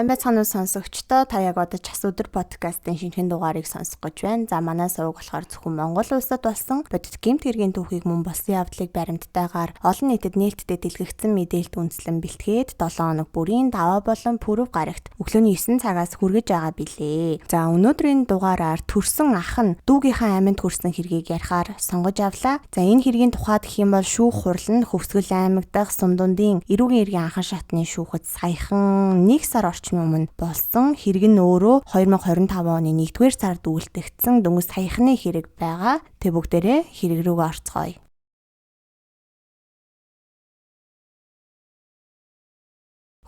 Сайн байцгаана уу сонсогчдоо, та яг одоо Час өдөр подкастын шинэхэн дугаарыг сонсох гэж байна. За манай сувг болохоор зөвхөн Монгол улсад болсон бодит гэмт хэргийн түүхийг мөн болсон явдлыг баримттайгаар олон нийтэд нээлттэй дэлгэгдсэн мэдээлэлд үндэслэн бэлтгээд 7 хоног бүрийн даваа болон пүрэв гарагт өглөөний 9 цагаас хүргэж байгаа билээ. За өнөөдрийн дугаараар төрсөн ах нь дүүгийнхээ аминд хүрсэн хэргийг ярихаар сонгож авлаа. За энэ хэргийн тухайд гэх юм бол шүүх хурал нь Хөвсгөл аймаг дахь Сумдундын эрүүгийн эргийн анхан шатны шүүхэд саяхан 1 сар орчмын өмнө болсон хэрэг нь өөрөө 2025 оны 1-р сард үйлдэгдсэн дөнгөж саяхны хэрэг байгаа. Тэг бүгдээрээ хэрэг рүүгээ орцгоё.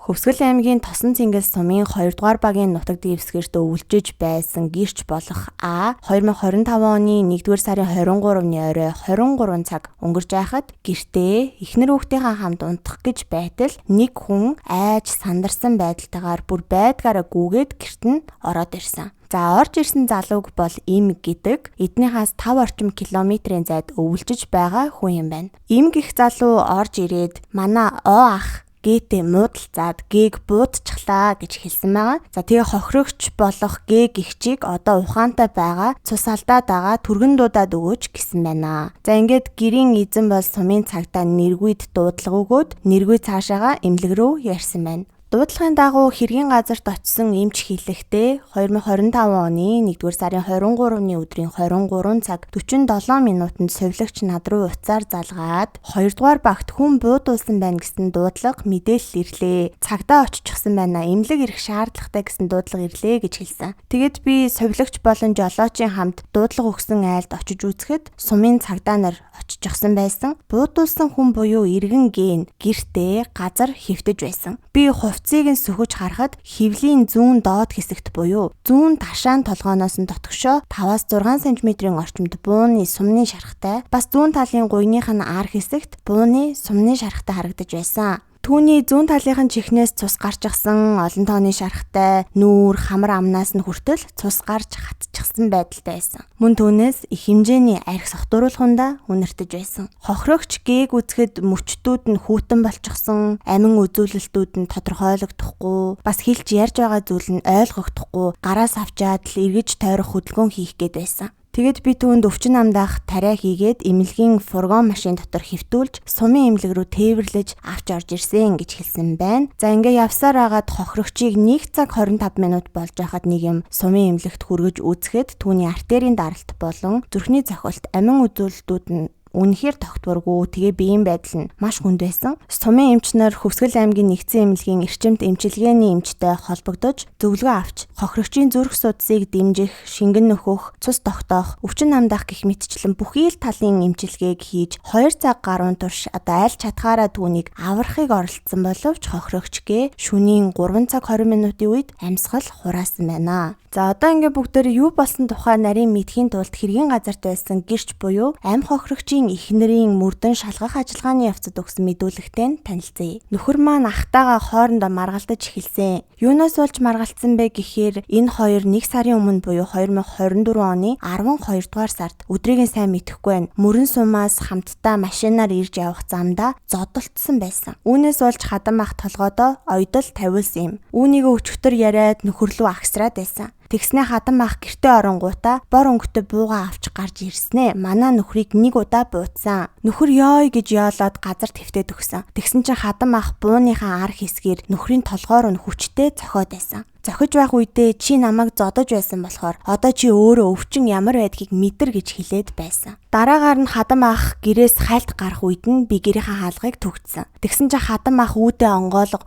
Хөвсгөл аймгийн Тосон цэнгэл сумын 2 дугаар багийн нутаг дэвсгэрт өвлжиж байсан гэрч болох А 2025 оны 1-р сарын 23-ны орой 23 цаг өнгөрч байхад гэртээ эхнэр хүүхдийнхээ хамт унтах гэж байтал нэг хүн айж сандарсан байдалтайгаар бүр байдгаараа гүгээд гэрт нь ороод ирсэн. За орж ирсэн залууг бол Им гэдэг эднийхээс 5 орчим километрийн зайд өвлжиж байгаа хүн юм байна. Им гэх залуу орж ирээд манай О ах Г-тэй муудалцаад Г-г буудчихлаа гэж хэлсэн байгаа. За тэгээ хохирогч болох Г гихчийг одоо ухаантай байгаа цус алдаад байгаа түргэн дуудаад өгөөч гэсэн байна. За ингээд гэрийн эзэн бол сумын цагдаа нэргүйд дуудлага өгөөд нэргүй цаашаага эмнэлэг рүү ярьсан байна. Дуудлагын дагуу хэргийн газарт очисон эмч хэлэхдээ 2025 оны 1-р сарын 23-ны өдрийн 23 цаг 47 минутанд сувилагч над руу утсаар залгаад 2-р багт хүн буудуулсан байна гэсэн дуудлага мэдээлэл ирлээ. Цагдаа очихсан байна. Эмнэлэг ирэх шаардлагатай гэсэн дуудлага ирлээ гэж хэлсэн. Тэгээд би сувилагч болон жолоочийн хамт дуудлага өгсөн айлд очиж үзэхэд сумын цагдаа нар очихсан байсан. Буудуулсан хүн буюу иргэн ген гэртээ газар хэвтэж байсан. Би хувцсыг нь сөхөж харахад хөвлийн зүүн доод хэсэгт буюу зүүн ташаан толгооноос нь дотгошоо 5-6 см-ийн орчимд бууны сумны шархтай, бас зүүн талын гуйных нь ар хэсэгт бууны сумны шархтай харагдаж байсан. Түүний зүүн талынхын чихнээс цус гарчихсан, олон тооны шархтай, нүүр, хамар амнаас нь хүртэл цус гарч хатчихсан байдалтай байсан. Мөн түүнээс их хэмжээний арх согтууруулахундаа үнэртэж байсан. Хохирогч Г-г үзэхэд мөчтүүд нь хүйтэн болчихсон, амин үзүүлэлтүүд нь тодорхойлогдохгүй, бас хэлж ярьж байгаа зүйл нь ойлгогдохгүй, гараас авчаад л эргэж тойрох хөдөлгөөн хийх гээд байсан. Тэгэд би түүнд өвчин амдаах тариа хийгээд эмнэлгийн фургон машин дотор хэвтүүлж сумын эмнэлэг рүү тээвэрлэж авч орж ирсэн гэж хэлсэн байна. За ингээ явсаар агаад хохирогчийг 1 цаг 25 минут болж байхад нэг юм сумын эмнэлэгт хүргэж үзэхэд түүний артерийн даралт болон зүрхний цохилт амин үзүүлэлтүүд нь үнэхээр тогтворгүй. Тэгээ биеийн байдал нь маш хүнд байсан. Сумын эмч нар Хөвсгөл аймгийн нэгдсэн эмнэлгийн эрчимт эмчилгээний эмчтэй холбогдож зөвлөгөө авч хохирогчийн зүрх судсыг дэмжих, шингэн нөхөх, цус тогтоох, өвчин намдаах гэх мэтчлэн бүхий л талын эмчилгээг хийж 2 цаг гаруй турш одоо аль чадхаараа түүнийг аврахыг оролдсон боловч хохирогч гэ шөнийн 3 цаг 20 минутын үед амьсгал хураасан байна. За одоо ингээ бүгдээр юу болсон тухай нарийн мэдхийн тулд хэргийн газарт байсан гэрч буюу ам хохирогчийн эхнэрийн мөрдөн шалгах ажиллагааны явцад өгсөн мэдүүлэгтэй нь танилцъя. Нөхөр маань ахтайгаа хоорондоо маргалдаж эхэлсэн. Юунаас болж маргалдсан бэ гэхээр энэ хоёр 1 сарын өмнө буюу 2024 оны 12 дугаар сард өдрийг нь сайн мэдэхгүй байна. Мөрөн сумаас хамтдаа машинаар ирж явах замдаа зодолдсон байсан. Үүнээс болж хадам ах толгойдоо ойдол тавиулсан юм. Үүнийг өчигдөр яриад нөхөрлөө агсраад байсан. Тэгснээ хадам ах гэртээ оронгуудаа бор өнгөтэй буугаа авч гарч ирснээ. Манай нөхрийг нэг удаа буудсан. Нөхөр ёо гэж ёолоод газар твтээд өгсөн. Тэгсэн чинь хадам ах бууныхаа ар хэсгээр нөхрийн толгоор нь хүчтэй цохиод байсан. Зохиж байх үедээ чи намайг зодож байсан болохоор одоо чи өөрөө өвчин ямар байдгийг мэдэр гэж хэлээд байсан. Дараагаар нь хадам ах гэрээс хальт гарах үед нь би гэрийнхээ хаалгыг түгтсэн. Тэгсэн чинь хадам ах үүдээ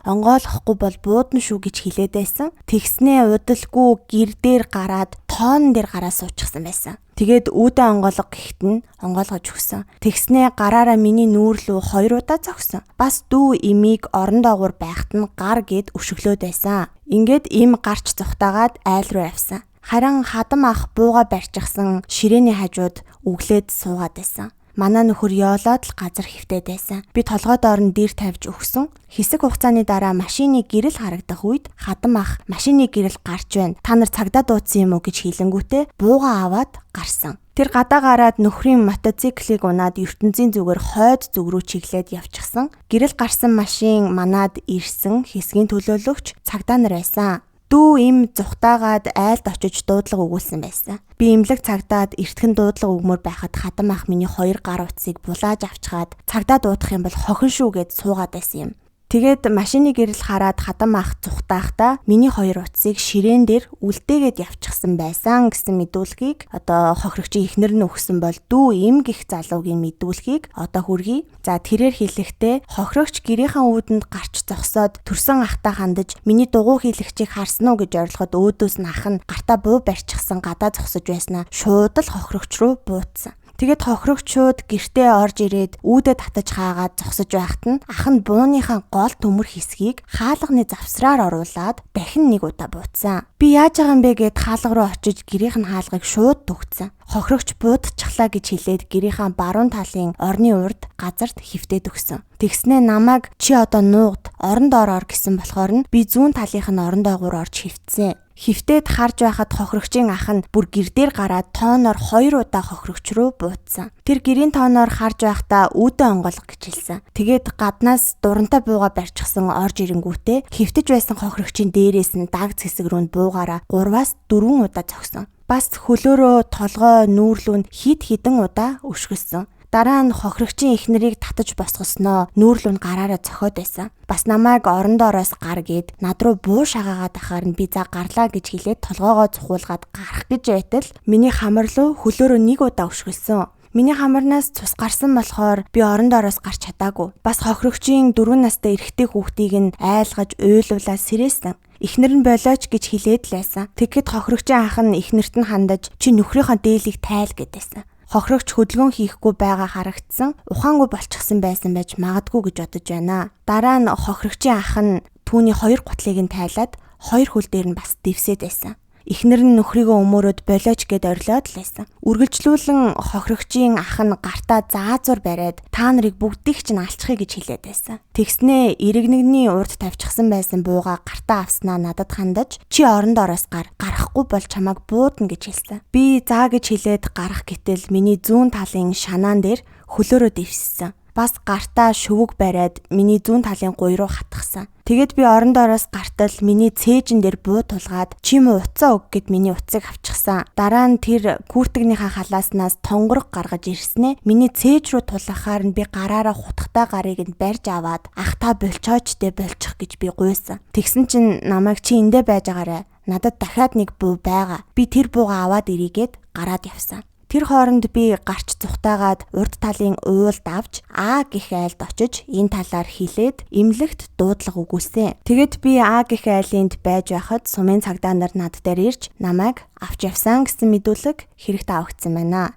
онгойлохгүй бол буудна шүү гэж хэлээд байсан. Тэгснээ удалгүй гэр дээр гараад тоон дээр гараа суучихсан байсан. Тэгээд үүдээ онгойлго гэхэд нь онгойлгож өгсөн. Тэгснээ гараараа миний нүүр лүү 2 удаа зогсон. Бас дүү имийг орон доогуур байхад нь гар гэд өшөглөөд байсан. Ингээд им гарч зүхтаагаад айл руу явсан. Харин хадам ах бууга барьчихсан ширээний хажууд өглөөд суугаад байсан. Манай нөхөр ёолоод л газар хэвтээд байсан. Би толгой доор нь дэр тавьж өгсөн. Хэсэг хугацааны дараа машины гэрэл харагдах үед хадам ах машины гэрэл гарч байна. Та нар цагдаа дуудсан юм уу гэж хэлэнгүүтээ бууга аваад гарсан. Тэр гадаа гараад нөхрийн мотоциклийг унаад ертөнцийн зүгээр хойд зүг рүү чиглээд явчихсан. Гэрэл гарсан машин манад ирсэн хэсгийн төлөөлөгч цагдаа нар байсан. Дүү им зүхтаагаад айлд очиж дуудлага өгүүлсэн байсан. Би эмнэлэг цагдаад эртхэн дуудлага өгмөр байхад хадам ах миний 2 гар утсыг булааж авчгаад цагдаа дуудах юм бол хохин шүү гэд суугаад байсан юм. Тэгээд машины гэрэл хараад хадам ах зүхтаахта миний 2 утсыг ширээн дээр үлдээгээд явчихсан байсан гэсэн мэдүүлгийг одоо хохирогчийн эхнэр нь өгсөн бол дүү им гих залуугийн мэдүүлгийг одоо хүргэе. За тэрээр хэлэхдээ хохирогч гэрийнхээ үүдэнд гарч зогсоод төрсөн ахтаа хандаж миний дугуй хийлэгчийг харсан уу гэж ойрлоход өөдөөс нь ах нь гартаа буу барьчихсан гадаа зогсож байснаа шууд л хохирогч руу бууцсан. Тэгээд хохирогчуд гэртээ орж ирээд үүдээ татаж хаагаад зогсож байхад нь ах нь бууныхаа гол төмөр хэсгийг хаалганы завсраар оруулаад дахин нэг удаа бууцсан. Би яаж байгаа юм бэ гэд хаалга руу очиж гэрийнх нь хаалгыг шууд түгцсэн. Хохирогч буудчихлаа гэж хэлээд гэрийнхаа баруун талын орны урд газарт хөвтөөд өгсөн. Тэгснээ намайг чи одоо нуугд орон доор ор гэсэн болохоор нь би зүүн талынх нь орон доогуур орж хөвтсөн. Хөвтөөд харж байхад хохирогчийн ах нь бүр гэр дээр гараад тооноор 2 удаа хохирогч руу бууцсан. Тэр гэрийн тооноор харж байхдаа үүдээ онгойлго гэж хэлсэн. Тэгээд гаднаас дурантай бууга барьчихсан орж ирэнгүүтээ хөвтөж байсан хохирогчийн дээрээс нь дагц хэсэг рүү буугаараа 3-аас 4 удаа зогсон. Бас хөлөөрөө толгой нүүрлүүн хид хідэн удаа өшгөлсөн. Дараа нь хохирогчийн эхнэрийг татаж босгосноо нүүрлүүн гараараа цохиод байсан. Бас намайг орон доороос гар гээд над руу буу шагаагаад ахаар нь би за гарлаа гэж хэлээд толгоогоо цухуулгаад гарах гэж байтал миний хамар руу хөлөөрөө нэг удаа өшгөлсөн. Миний хамарнаас цус гарсан болохоор би орон доороос гарч чадаагүй. Бас хохирогчийн 4 настай эрэгтэй хүүхдийг нь айлгаж уйлуулаад сэрээсэн. Эхнэр нь болооч гэж хэлээд л байсан. Тэгэхэд хохирогчийн ах нь эхнэрт нь хандаж чи нөхрийнхөө дээлийг тайл гэдээсэн. Хохирогч хөдөлгөөн хийхгүй байгаа харагдсан, ухаангүй болчихсон байсан байж магадгүй гэж бодож байна. Дараа нь хохирогчийн ах нь түүний 2 гутлыг нь тайлаад 2 хөл дээр нь бас дэвсээд байсан. Эхнэр нь нөхрийгөө өмөрөөд болооч гэд орилоод л байсан. Үргэлжлүүлэн хохирогчийн ах нь гартаа заазур бариад та нарыг бүгдийг чинь алчихъя гэж хэлээд байсан. Тэгснээ иргэнэгний урд тавьчихсан байсан бууга гартаа авснаа надад хандаж чи орон доороос гар, гарахгүй бол чамайг буудна гэж хэлсэн. Би заа гэж хэлээд гарах гэтэл миний зүүн талын шанаан дээр хөлөөрөө дэвссэн. Бас гартаа шүвэг бариад миний зүүн талын гуй руу хатгсан. Тэгээд би орон доороос гартал миний цээжин дээр буу тулгаад чи муу утсаа өг гэд миний утсыг авчихсан. Дараа нь тэр күртгнийхаа халааснаас тонгорог гаргаж ирснээ миний цээж рүү тулгахаар нь би гараараа хутгтай гарыг нь барьж аваад ах та болчооч дээ болчих гэж би гуйсан. Тэгсэн чинь намайг чи эндээ байж байгаарай. Надад дахиад нэг буу байгаа. Би тэр буугаа аваад ирийгээд гараад явсан. Тэр хооронд би гарч зүхтаагаад урд талын уул давж А гэх айлд очиж энэ талаар хилээд эмнэлэгт дуудлага өгүүлсэн. Тэгэд би А гэх айлынд байж байхад сумын цагдаа нар над дээр ирж намайг авч явсан гэсэн мэдүүлэг хэрэгт авагдсан байна.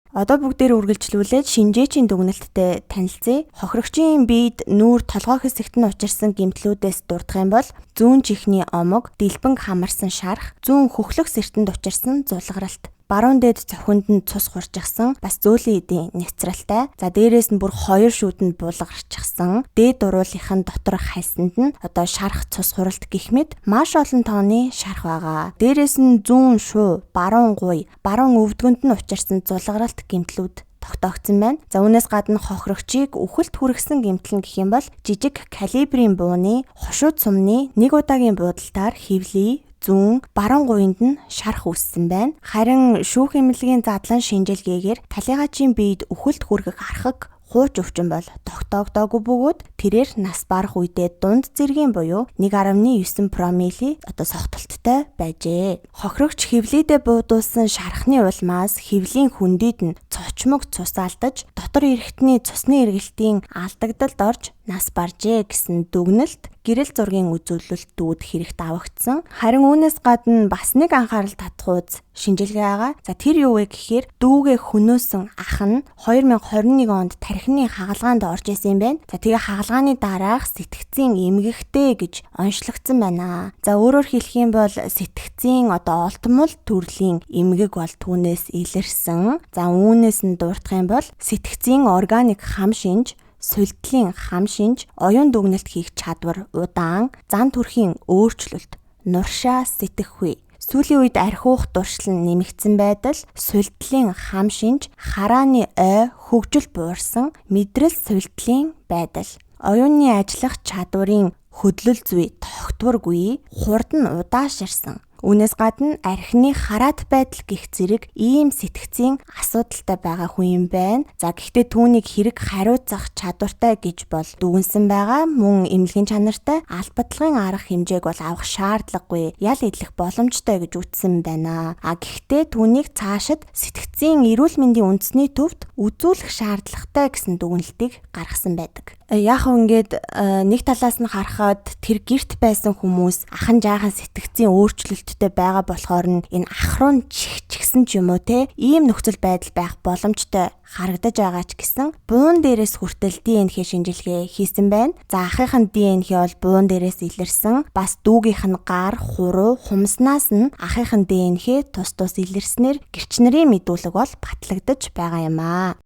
Одоо бүгдээр үргэлжлүүлээд шинжээчийн дүгнэлттэй танилцъя. Хохирогчийн биед нүүр толгой хэсэгт нь учирсан гэмтлүүдээс дурдах юм бол зүүн чихний омог, дэлбэнг хамарсан шарх, зүүн хөхлөх сэртэнд учирсан зулгаралт, баруун дээд цохинд нь цус хурчихсан, бас зөөлөн эдийн няцралтай. За дээрээс нь бүр 2 шүүдэнд булгарчихсан. Дээд дуруулынх нь дотор хальсанд нь одоо шарх цус хуралт гэх мэт маш олон тооны шарх байгаа. Дээрээс нь зүүн шуу, баруун гуй, баруун өвдгөнд нь учирсан зулгаралт гэмтлүүд тогтоогдсон байна. За үүнээс гадна хохирогчийг үхэлд хүргэсэн гэмтэл нь гэх юм бол жижиг калибрийн бууны хошууд сумны нэг удаагийн буудалтаар хевлий, зүүн, баруун гуйнд нь шарх үүссэн байна. Харин шүүх эмнэлгийн задлан шинжилгээгээр талигаачийн биед үхэлд хүргэх архаг хууч өвчин бол тогтоогдоогүй бөгөөд тэрээр нас барах үедээ дунд зэргийн буюу 1.9 промилли одоо согтолттой байжээ. Хохирогч хевлийдээ буудуулсан шархны улмаас хевлийн хөндийд нь цочмог цус алдаж дотор эрхтний цусны эргэлтийн алдагдалд орж нас баржээ гэсэн дүгнэлт гэрэл зургийн үзүүлэлтүүд хэрэгт авагдсан. Харин үүнээс гадна бас нэг анхаарал татахуйц шинжилгээ байгаа. За тэр юу вэ гэхээр дүүгээ хөнөөсөн ах нь 2021 онд тархины хагалгаанд орж исэн юм байна. За тэгээ хагалгааны дараах сэтгцийн эмгэгтэй гэж онцлогдсон байна. За өөрөөр хэлэх юм бол сэтгцийн одоо олтмол төрлийн эмгэг бол түүнээс илэрсэн. За үүнээс нь дурдах юм бол сэтгцийн органик хам шинж, сулдлын хам шинж, оюун дүгнэлт хийх чадвар удаан, зан төрхийн өөрчлөлт нуршаа сэтгэхгүй. Сүүлийн үед архиух дуршил нь нэмэгдсэн байдал, сулдлын хам шинж, харааны ой, хөгжил буурсан, мэдрэл сулдлын байдал. Оюуны ажиллах чадварын хөдлөл зүй тогтворгүй, хурд нь удаашарсан. Үүнээс гадна архины хараат байдал гэх зэрэг ийм сэтгцийн асуудалтай байгаа хүн юм байна. За гэхдээ түүнийг хэрэг хариуцах чадвартай гэж бол дүгнсэн байгаа. Мөн эмнэлгийн чанартай албадлагын арга хэмжээг бол авах шаардлагагүй, ял эдлэх боломжтой гэж үтсэн байна. А гэхдээ түүнийг цаашид сэтгцийн эрүүл мэндийн үндэсний төвд үзүүлэх шаардлагатай гэсэн дүгнэлтийг гаргасан байдаг. Яг ингээд нэг талаас нь харахад тэр гэрт байсан хүмүүс ахан жаахан сэтгцийн өөрчлөлттэй байгаа болохоор нь энэ ах руу чихчихсэн ч юм уу те ийм нөхцөл байдал байх боломжтой харагдаж байгаа ч гэсэн буун дээрээс хүртэл ДНХ шинжилгээ хийсэн байна. За ахынх нь ДНХ бол буун дээрээс илэрсэн. Бас дүүгийнх нь гар, хуруу, хумснаас нь ахынх нь ДНХ тус тус илэрснээр гэрч нарын мэдүүлэг бол батлагдаж байгаа юм аа.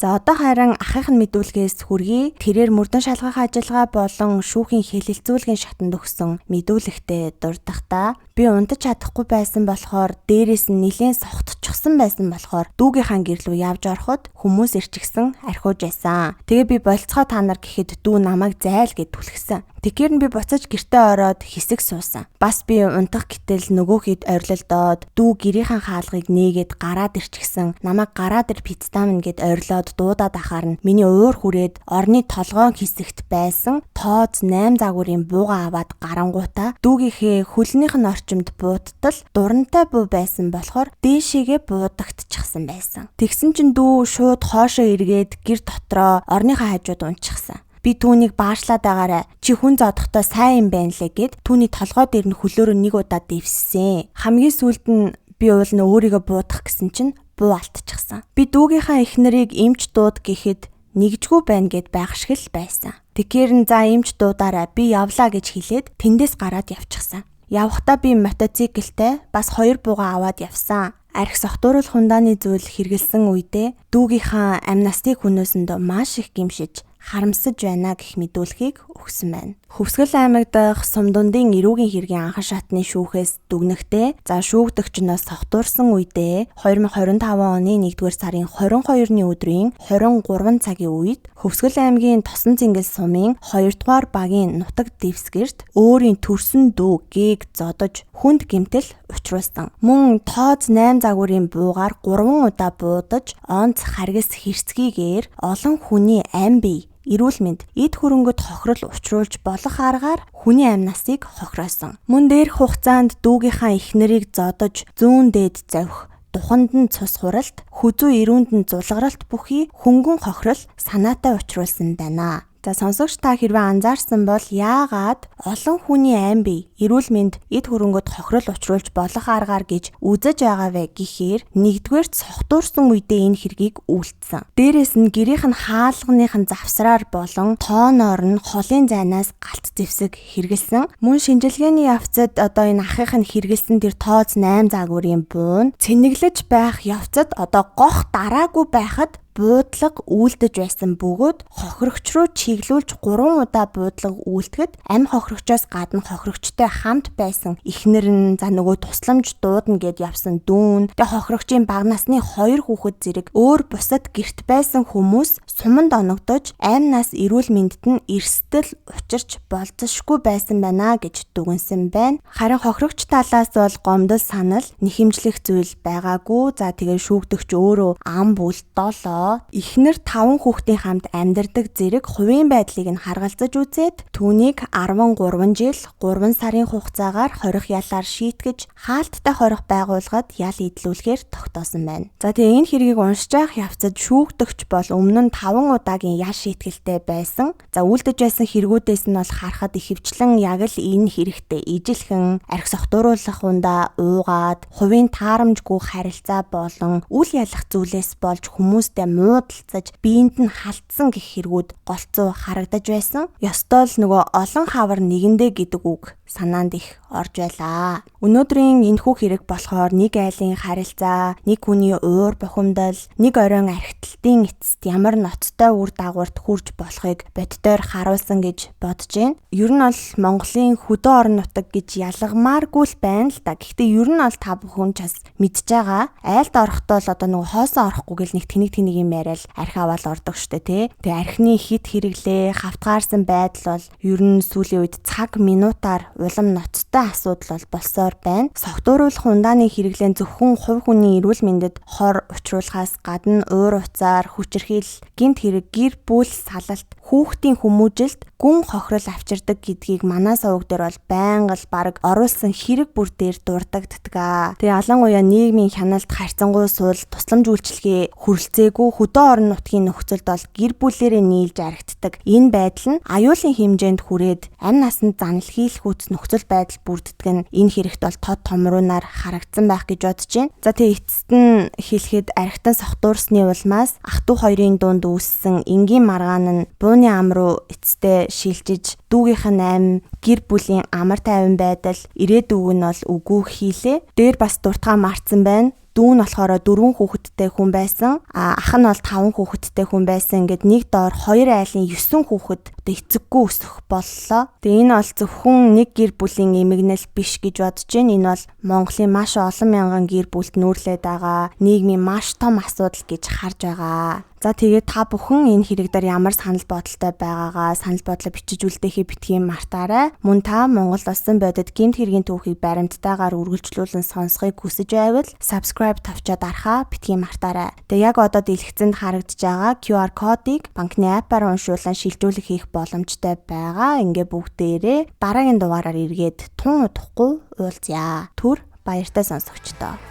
За одоо харин ахынх нь мэдүүлгээс хүргэе. Тэрээр мөрдөн шалгах ажиллагаа болон шүүхийн хэлэлцүүлгийн шатанд өгсөн мэдүүлэгтээ дурдахдаа би унтаж чадахгүй байсан болохоор дээрээс нь нилээн согтчихсон байсан болохоор дүүгийнхаа гэр лүү явж ороход хүмүүс ирчихсэн архиуж байсан. Тэгээ би болцгоо та нар гэхэд дүү намайг зайл гэд түлхсэн. Тэгэхээр нь би буцаж гэртээ ороод хэсэг суусан. Бас би унтах гэтэл нөгөө хэд орилолдоод дүү гэрийнхэн хаалгыг нээгээд гараад ирчихсэн. Намайг гараад ир пиццам гэд орилоод дуудаад ахаар нь миний уур хүрээд орны толгоон хэсэгт байсан тооз 8 загварын бууга аваад гарангуутаа дүүгийнхээ хөлнийх нь орчимд бууттал дурантай буу байсан болохоор дээшээгээ буудагдчихсан байсан. Тэгсэн чинь дүү шууд хоошоо эргээд гэр дотроо орныхоо хажууд унчихсан. Би түүнийг баашлаад байгаарай. Чи хүн зодохдоо сайн юм байна лээ гэд түүний толгой дээр нь хөлөөрөө нэг удаа дэвссэн. Хамгийн сүүлд нь би уул нь өөрийгөө буудах гэсэн чинь буу алтчихсан. Би дүүгийнхаа эхнэрийг эмч дууд гэхэд нэгжгүй байна гэд байх шиг л байсан. Тэгэхээр нь за эмч дуудаарай би явлаа гэж хэлээд тэндээс гараад явчихсан. Явхдаа би мотоциклтэй бас 2 бууга аваад явсан. Арх согтууруулах хундааны зүйл хэрэгэлсэн үедээ дүүгийнхаа амнастик хүнөөсөнд маш их гимшиж харамсаж байна гэх мэдүүлгийг өгсөн байна. Хөвсгөл аймаг дахь Сумдундын эрүүгийн хэргийн анхан шатны шүүхээс дүгнэхдээ за шүүгдэгч нь согтуурсан үедээ 2025 оны 1-р сарын 22-ны өдрийн 23 цагийн үед Хөвсгөл аймгийн Тосон Зингэл сумын 2-р багийн нутаг дэвсгэрт өөрийн төрсөн дүү Г-г зодож хүнд гэмтэл учруулсан. Мөн тооз 8 загварын буугаар 3 удаа буудаж онц харгас хэрцгийгээр олон хүний ам бие эрүүл мэнд, эд хөрөнгөд хохирол учруулж болох аргаар хүний амь насыг хохироосон. Мөн дээрх хугацаанд дүүгийнхаа эхнэрийг зодож зүүн дээд зовх, духанд нь цус хуралт, хүзүү эрүүнд нь зулгаралт бүхий хөнгөн хохирол санаатай учруулсан байна. За сонсогч та хэрвээ анзаарсан бол яагаад олон хүний ам бие, эрүүл мэнд, эд хөрөнгөд хохирол учруулж болох аргаар гэж үзэж байгаа вэ гэхээр нэгдүгээрт согтуурсан үедээ энэ хэргийг үйлдсэн. Дээрээс нь гэрийнх нь хаалганых нь завсраар болон тооноор нь холын зайнаас галт зэвсэг хэрэгэлсэн. Мөн шинжилгээний явцад одоо энэ ахынх нь хэрэгэлсэн тэр тооц 8 загварын буун цэнэглэж байх явцад одоо гох дараагүй байхад буудлага үйлдэж байсан бөгөөд хохирогч руу чиглүүлж 3 удаа буудлага үйлдэхэд амь хохирогчоос гадна хохирогчтой хамт байсан эхнэр нь за нөгөө тусламж дуудана гэд явсан дүүн тэгээ хохирогчийн бага насны 2 хүүхэд зэрэг өөр бусад гэрт байсан хүмүүс суманд оногдож амь нас эрүүл мэндэд нь эрсдэл учирч болзошгүй байсан байна гэж дүгнсэн байна. Харин хохирогч талаас бол гомдол санал нэхэмжлэх зүйл байгаагүй. За тэгээ шүүгдэгч өөрөө ам бүл 7 эхнэр 5 хүүхдийн хамт амьдардаг зэрэг хувийн байдлыг нь харгалзаж үзээд түүнийг 13 жил 3 сарын хугацаагаар хорих ялаар шийтгэж хаалттай хорих байгууллагад ял эдлүүлэхээр тогтоосон байна. За тэгээ энэ хэргийг уншиж явах явцад шүүгдэгч бол өмнө нь 5 удаагийн ял шийтгэлтэй байсан. За үлдэж байсан хэрэгүүдээс нь бол харахад ихэвчлэн яг л энэ хэрэгтэй ижилхэн арх согтууруулах ундаа уугаад хувийн таарамжгүй харилцаа болон үл ялах зүйлээс болж хүмүүстэй муудалцаж биеинд нь халтсан гэх хэрэгүүд голцоо харагдаж байсан. Ёстой л нөгөө олон хавар нэгэндээ гэдэг үг санаанд их орж байлаа. Өнөөдрийн энэхүү хэрэг болохоор нэг айлын харилцаа, нэг хүний уур бухимдал, нэг оройн архиталтын эцэст ямар ноцтой үр дагаварт хүрч болохыг боддоор харуулсан гэж бодож байна. Ер нь бол Монголын хөдөө орон нутаг гэж ялгамааргүй л байна л да. Гэхдээ ер нь бол та бүхэн ч бас мэдж байгаа. Айлд орохдоо л одоо нөгөө хоосон орохгүй гэл нэг тэнэг тэнэг юм яриад архи аваад ордог штэ тий. Тэгээ архины хит хэрэглээ, хавтгаарсан байдал бол ер нь сүүлийн үед цаг минутаар улам ноцтой асуудал бол болсоор байна. Согтууруулах ундааны хэрэглээ зөвхөн хувь хүний эрүүл мэндэд хор учруулахаас гадна уур уцаар, хүчирхийлэл, гэмт хэрэг, гэр бүл салалт, хүүхдийн хүмүүжилт гүн хохирол авчирдаг гэдгийг манай суваг дээр бол байнга л бараг оруулсан хэрэг бүр дээр дурддагддаг. Тэгээ ялангуяа нийгмийн хяналт, харьцангуй суул, тусламж үйлчилгээ хүрэлцээгүй хөдөө орон нутгийн нөхцөлд бол гэр бүлээрээ нийлж архитдаг. Энэ байдал нь аюулын хэмжээнд хүрээд амь насанд заналхийлэхүйц нөхцөл байдал бүрддэг нь энэ хэрэгт бол тод томруунаар харагдсан байх гэж бодож байна. За тэгээ эцэст нь хэлэхэд архитан согтуурсны улмаас ах トゥ хоёрын дунд үүссэн энгийн маргаан нь бууны ам руу эцэстээ шилжиж дүүгийнх нь ам, гэр бүлийн амар тайван байдал, ирээдүйг нь бол үгүй хийлээ. Дээр бас дуртгаа мартсан байна. Дүү нь болохоор 4 хүүхэдтэй хүн байсан. А ах нь бол 5 хүүхэдтэй хүн байсан. Ингээд нэг доор 2 айлын 9 хүүхэд одоо эцэггүй өсөх боллоо. Тэгээ энэ бол зөвхөн нэг гэр бүлийн эмгэнэл биш гэж бодож байна. Энэ бол Монголын маш олон мянган гэр бүлд нүүрлээд байгаа нийгмийн маш том асуудал гэж харж байгаа. За тэгээд та бүхэн энэ хэрэг дээр ямар санал бодолтой байгаагаа санал бодлоо бичиж үлдээхээ битгий мартаарай. Мөн та Монгол улсын бодит гэмт хэргийн түүхийг баримттайгаар үргэлжлүүлэн сонсохыг хүсэж байвал subscribe товчоо дарахаа битгий мартаарай. Тэгээ яг одоо дэлгэцэнд харагдаж байгаа QR кодыг банкны app-аар уншуулан шилжүүлэх хийх боломжтой байгаа. Ингээ бүгдээрээ дараагийн дугаараар эргээд тун удахгүй уулзъя. Түр баяртай сонсогчдоо.